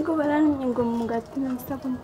Ngo barantumye ngo mugati n'isabune.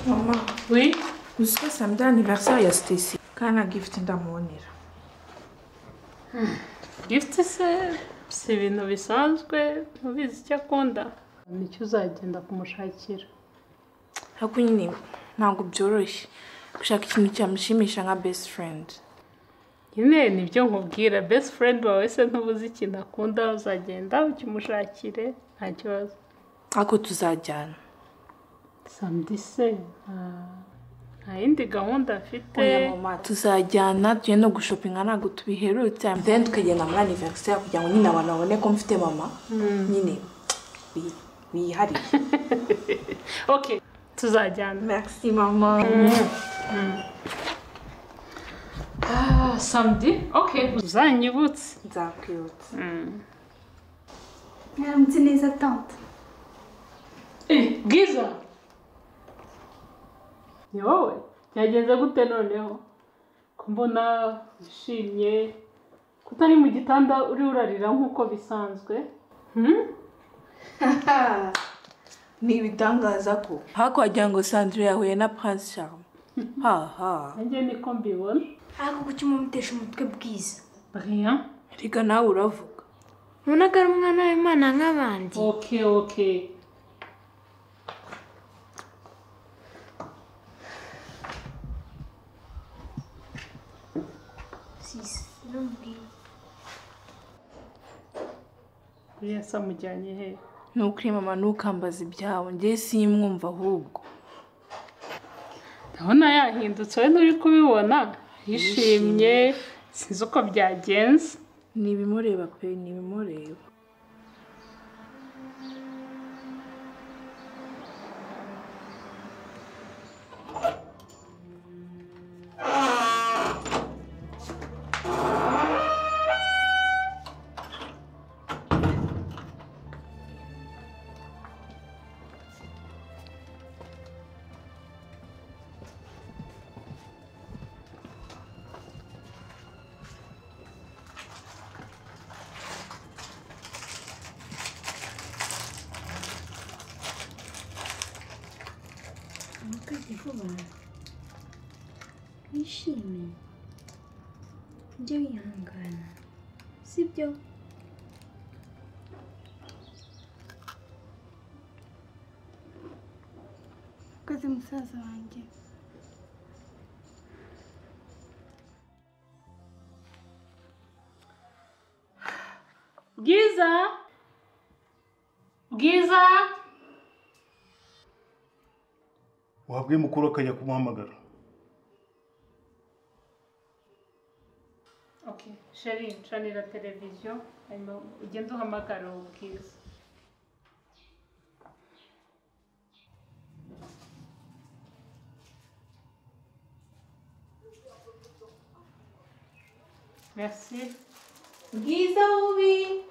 Mama, Oui? Uzi ko samedi anniversaire ya Stacy. Kana gift ndamubonera. Gift se si ibintu bisanzwe, ntubizi icyo akunda. Nicyo uzagenda kumushakira. Ariko nyine ntabwo byoroshye gushaka ikintu cyamushimisha nka best friend. Nyine nibyo nkubwira, best friend wawe se ntubuze ikintu akunda, uzagenda ukimushakire nta kibazo. Ariko tuzajyana. Samedi se nta yindi gahunda mfite. Oya mama, tuzajyana tugiye no gushopinga ntabwo tubiherutse. Then tukagenda muri anniversaire kugira ngo nyine abantu babone ko mfite mama. Nyine wihariye. Okay, tuzajyana. Merci mama. Ah, samedi? Okay, uzanyibutse. Nzakwibutsa. Mwaramutse neza tante. Bwiza. Ni wowe? Byagenze gute noneho? Ko mbona wishimye, kutari mu gitanda uri urarira nk'uko bisanzwe? Ni ibitangaza ko hako wagira ngo Sandrine yahuye na Prince Charme. Ha ha. Nanjye niko mbibona. Ariko kuki mumutesha umutwe Bwiza? Rien. Reka nawe uravuga. Ubona ko ari umwana w'Imana nk'abandi. Okay, okay. Sisi, namubwiye. Buriya se amujyanye he? Nukuri mama ntukambaze ibyawe, njye simwumva ahubwo. Ndabona yahindutse, wowe nturi kubibona. Yishimye, sinzi uko byagenze. Ni ibimureba pe, ni ibimureba. Ntukajye vuba, wishime, ujye wihangana, sibyo? Urakoze musaza wanjye. Bwiza! Bwiza! Wabwiye mukuru akajya kumuhamagara. Okay, chérie, ncanira televiziyo hanyuma ugende uhamagara uwo Bwiza. Merci. Bwiza bubi.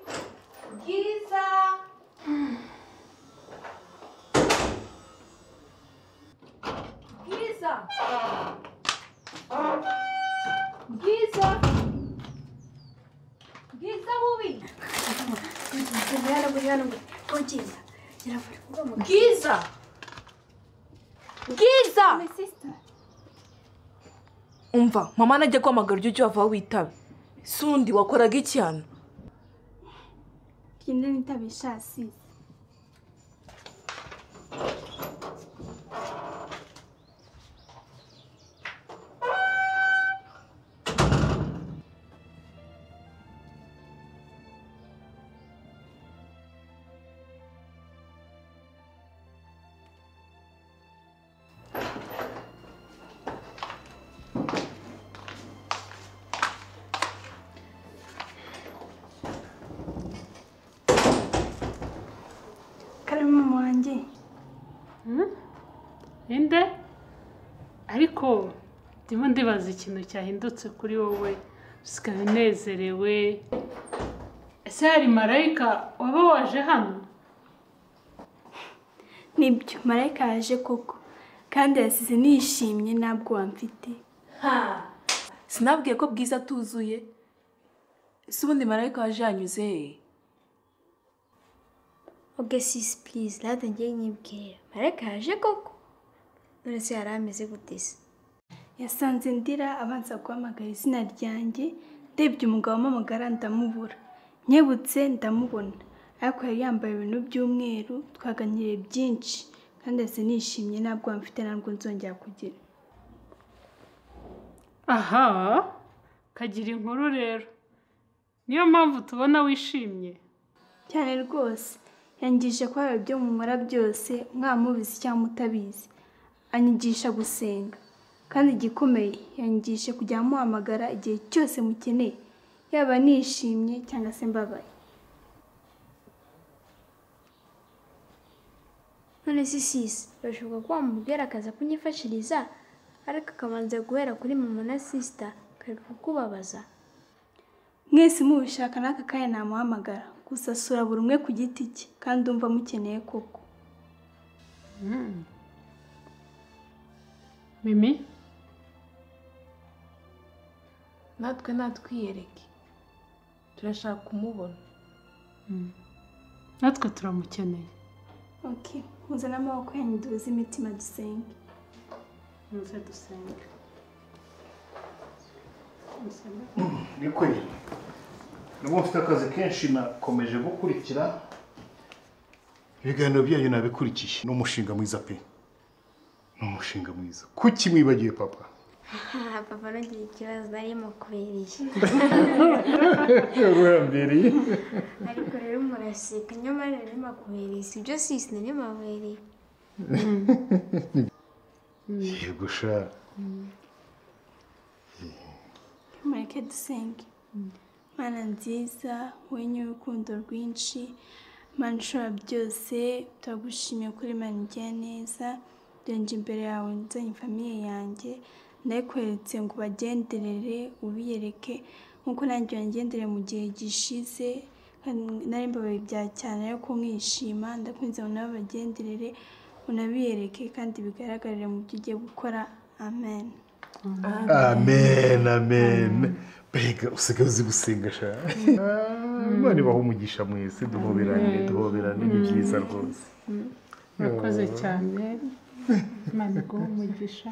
Bwiza. Bwiza. Bwiza. Bwiza bubi. Bwiza. Bwiza. My sister. Umva, mama najya guhamagara ujye wava witabe. Sundi wakoraga iki hano? Genda nitabe sha sis. Inde? Ariko ndimo ndibaza ikintu cyahindutse kuri wowe, usigaye unezerewe. Ese hari marayika waba waje hano? Nibyo, marayika yaje koko, kandi yasize nishimye ntabwo wamfite. Sinabwiye ko Bwiza atuzuye. Ese ubundi marayika waje yanyuze he? Okay sis, please, rata ngiye nyibwira. Marayika yaje koko? None se yari ameze gute se? Yasanze ndira abanza guhamagara izina ryanjye, ndebye umugabo wamamagara ndamubura. Nkebutse ndamubona, ariko yari yambaye ibintu by'umweru, twaganiriye byinshi, kandi yahise nishimye ntabwo mfite ntabwo nzongera kugira. Aha, kagira inkuru rero. Niyo mpamvu tubona wishimye. Cyane rwose. Yangije ko ibyo mumara byose mwamubizi cyangwa mutabizi. Anyigisha gusenga kandi igikomeye yanyigisha kujya muhamagara igihe cyose mukeneye, yaba nishimye cyangwa se mbabaye. None se sis, birashoboka ko wamubwira akaza kunyifashiriza, ariko akabanza guhera kuri mama na sister akareka kukubabaza? Mwese mubishaka n'aka kanya namuhamagara, gusa sura buri umwe ku giti cye kandi umva mukeneye koko. Mimi? Natwe natwiyereke. Turashaka kumubona. Natwe turamukeneye. Okay, muzane amaboko yanyu duhuze imitima dusenge. Muze dusenge. Ni kweli. Nubwo mfite akazi kenshi nakomeje gukurikira ibiganiro byanyu, nabikurikiye. Ni umushinga mwiza pe. Ni umushinga mwiza. Kuki mwibagiwe papa? Papa nagira ikibazo nari mukubereye. Urambiriye. Ariko rero muraseka nyamara nari makubereye. Sibyo sis, nari makubereye. Yego sha. Mureke dusenge. Mana nziza, wenye urukundo rwinshi, Mana ushobora byose, turagushimiye kuri Mana igira neza, nje imbere yawe nzanye famiye yanjye, ndayikweretse ngo ubagenderere, ubiyereke nkuko nanjye wangendere mu gihe gishize, nari mbabaye bya cyane ariko nkishima, ndakunze ngo nabo bagenderere, unabiyereke kandi bigaragarire mu byo ugiye gukora. Amen. Amen, amen. Mbega usigaye uzi gusenga sha. Imana ibahe umugisha mwese, duhoberane, duhoberane, ni byiza rwose. Murakoze cyane. Imana iguhe umugisha.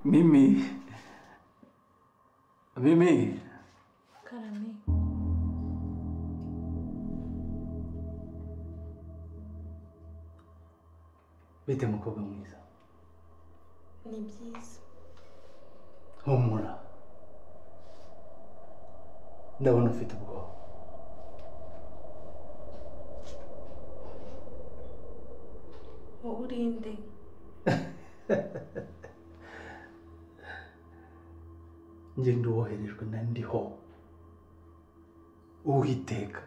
Mimi. Mimi. Karame. Bite mukobwa mwiza. Ni byiza. Humura. Ndabona ufite ubwoba. Wowe urinde. Njye ndoherejwe na ndiho Uwiteka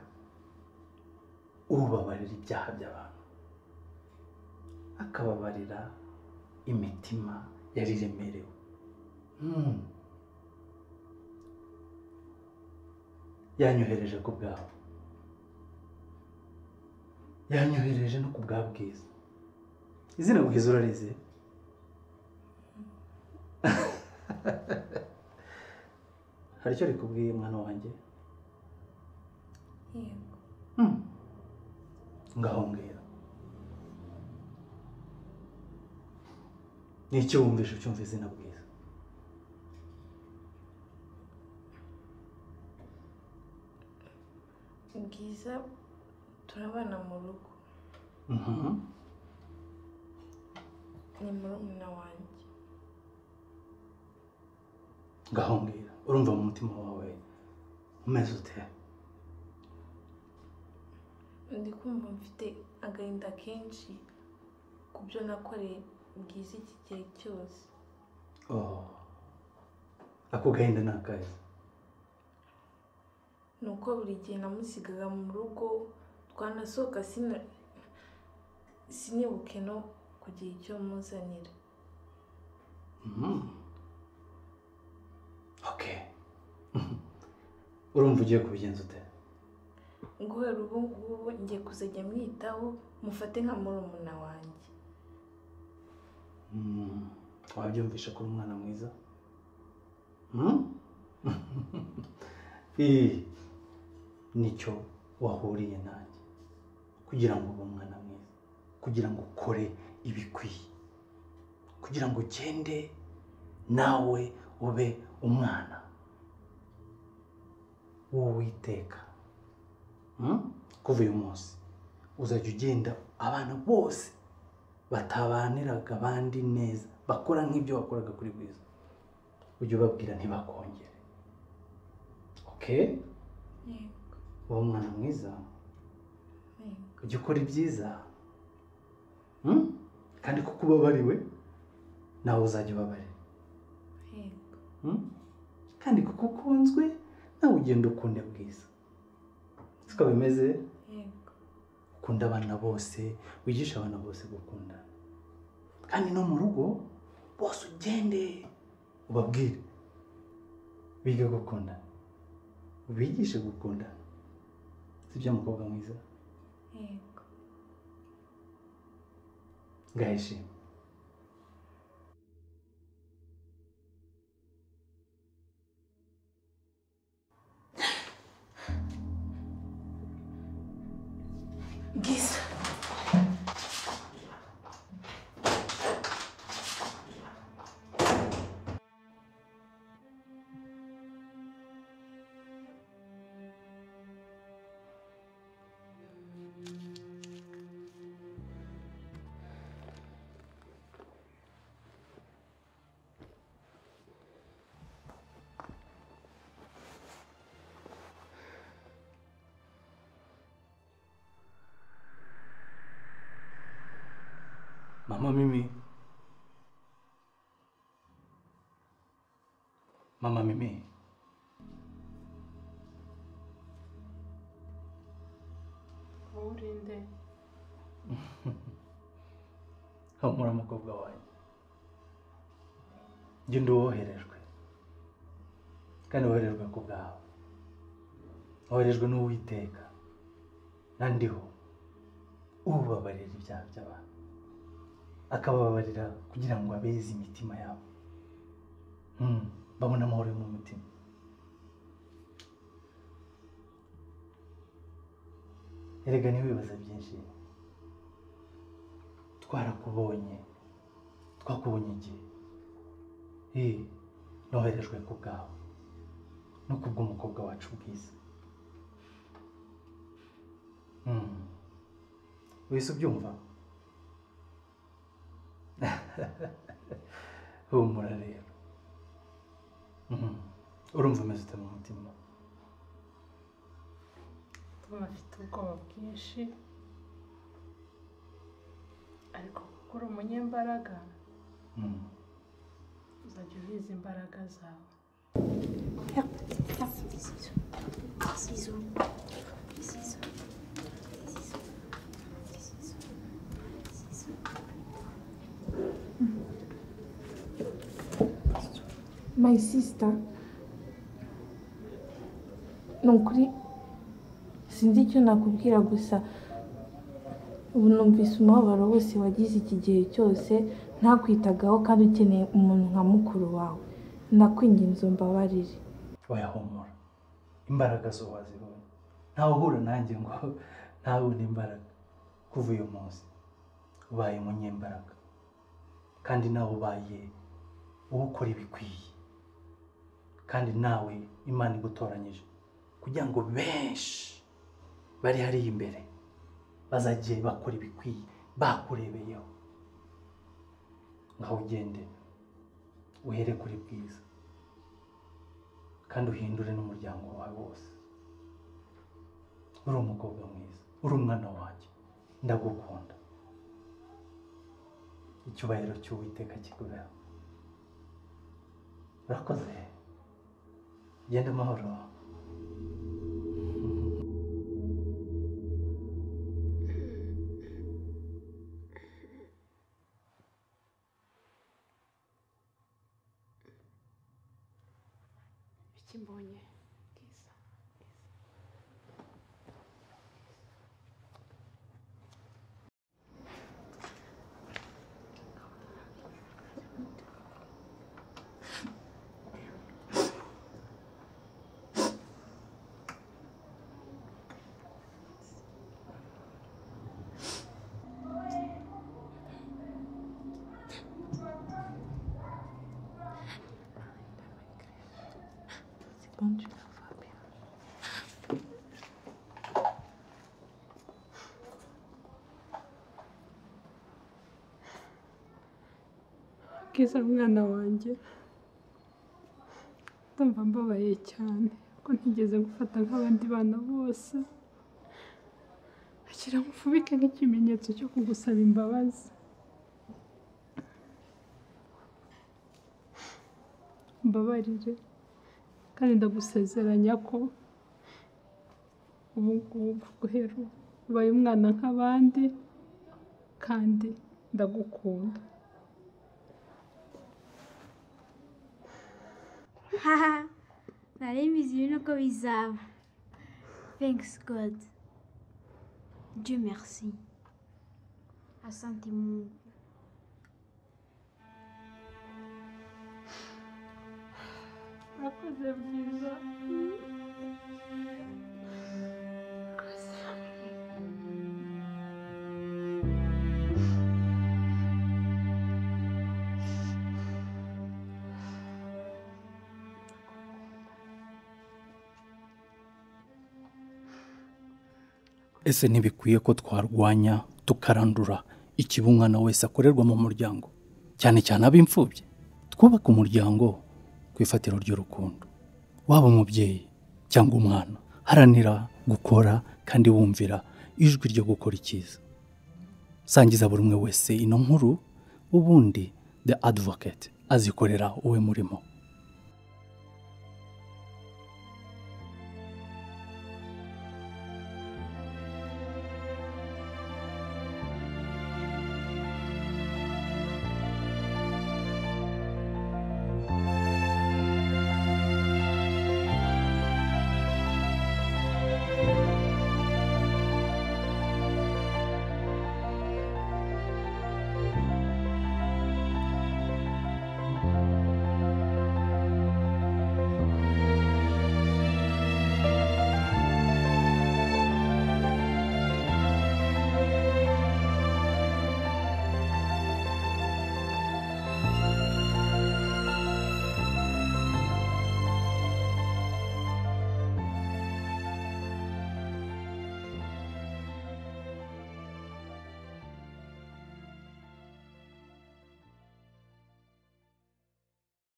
ubabarira ibyaha by'abantu, akababarira imitima yari iremerewe. Yanyohereje ku bwawe, yanyohereje no ku bwa Bwiza. Izina Bwiza urarizi? Hari icyo rikubwiye mwana wanjye? Yego. Ngaho mbwira. Ni iki wumvishe ucyumva izina Bwiza? Bwiza turabana mu rugo. Ni murumuna wanjye. Ngaho mbwira, urumva mu mutima wawe umeze ute? Ndi kumva mfite agahinda kenshi ku byo nakoreye Bwiza iki gihe cyose. Oh, ako gahinda ni akahe? Ni uko buri gihe namusigaga mu rugo, twanasohoka sinibuke no kugira icyo muzanira. Okay. Urumva ugiye kubigenza ute? Guhera ubu ngubu ngiye kuzajya mwitaho, mufate nka murumuna wanjye. Wabyumvisha ko umwana mwiza? Nicyo wahuriye nanjye, kugira ngo ube umwana mwiza, kugira ngo ukore ibikwiye, kugira ngo ugende nawe ube umwana w'Uwiteka. Kuva uyu munsi uzajya ugenda abana bose batabaniraga abandi neza, bakora nk'ibyo wakoraga kuri Bwiza, ujye ubabwira ntibakongere. Okay? Yego. Uba umwana mwiza, ujye ukora ibyiza, kandi kuko ubabariwe nawe uzajya ubabarira. Yego. Kandi kuko ukunzwe nawe ugenda ukunde Bwiza. Siko bimeze? Yego. Ukunda abana bose, wigisha abana bose gukunda. Kandi no mu rugo bose ugende ubabwire bige gukunda, ubigishe gukunda. Sibyo mukobwa mwiza? Yego. Ngahishima. Bwiza. Mama Mimi. Mama Mimi. Urinde. Humura mukobwa wanjye. Njye ndoherejwe. Kandi woherejwe ku bwawe. Woherejwe n'Uwiteka. Nandiho ubabarira ibyaha by'abantu, akababarira kugira ngo abeze imitima yabo, babone amahoro mu mutima. Erega ntiwibaze byinshi, twarakubonye, twakubonye igihe. Noherejwe ku bwawe no kubw'umukobwa wacu Bwiza. Wese ubyumva? Humura rero. Urumva umeze ute mu mutima? Ndumva mfite ubwoba bwinshi, ariko kuko uri umunyembaraga uzajya ubizi imbaraga zawe. My sister, ni ukuri sinzi icyo nakubwira gusa ubu numvise umubabaro wose wagize iki gihe cyose ntakwitagaho kandi ukeneye umuntu nka mukuru wawe. Ndakwinginze umbabarire. Oya humura, imbaraga zo wazibonye, ntawe uhura nanjye ngo ntabone imbaraga. Kuva uyu munsi ubaye umunyembaraga kandi nawe ubaye ukora ibikwiye, kandi nawe Imana igutoranyije kugira ngo benshi bari hariya imbere bazagiye bakora ibikwiye bakurebeyeho. Ngaho ugende uhere kuri Bwiza kandi uhindure n'umuryango wawe wose. Uri umukobwa mwiza, uri umwana wanjye, ndagukunda. Icyubahiro cy'Uwiteka kikubeho. Urakoze, genda amahoro. Ikimbonye Bwiza. Bon, tu la vois bien. Bwiza mwana wanjye, ndumva mbabaye cyane ko ntigeze gufata nk'abandi bana bose. Akira nkufubike nk'ikimenyetso cyo kugusaba imbabazi. Mbabarire kandi ndagusezeranya ko ubu ngubu guhera ubaye umwana nk'abandi kandi ndagukunda. Haha, nari mbizi ibintu ko bizaba. Thanks God. Dieu merci. Asante Mungu. Urakoze Bwiza. Ese ntibikwiye ko twarwanya tukarandura ikibi umwana wese akorerwa mu muryango, cyane cyane ab'imfubyi? Twubake umuryango ku ifatiro ry'urukundo. Waba umubyeyi cyangwa umwana, haranira gukora kandi wumvira ijwi ryo gukora icyiza. Sangiza buri umwe wese ino nkuru, ubundi The Advocate azikorera uwe murimo.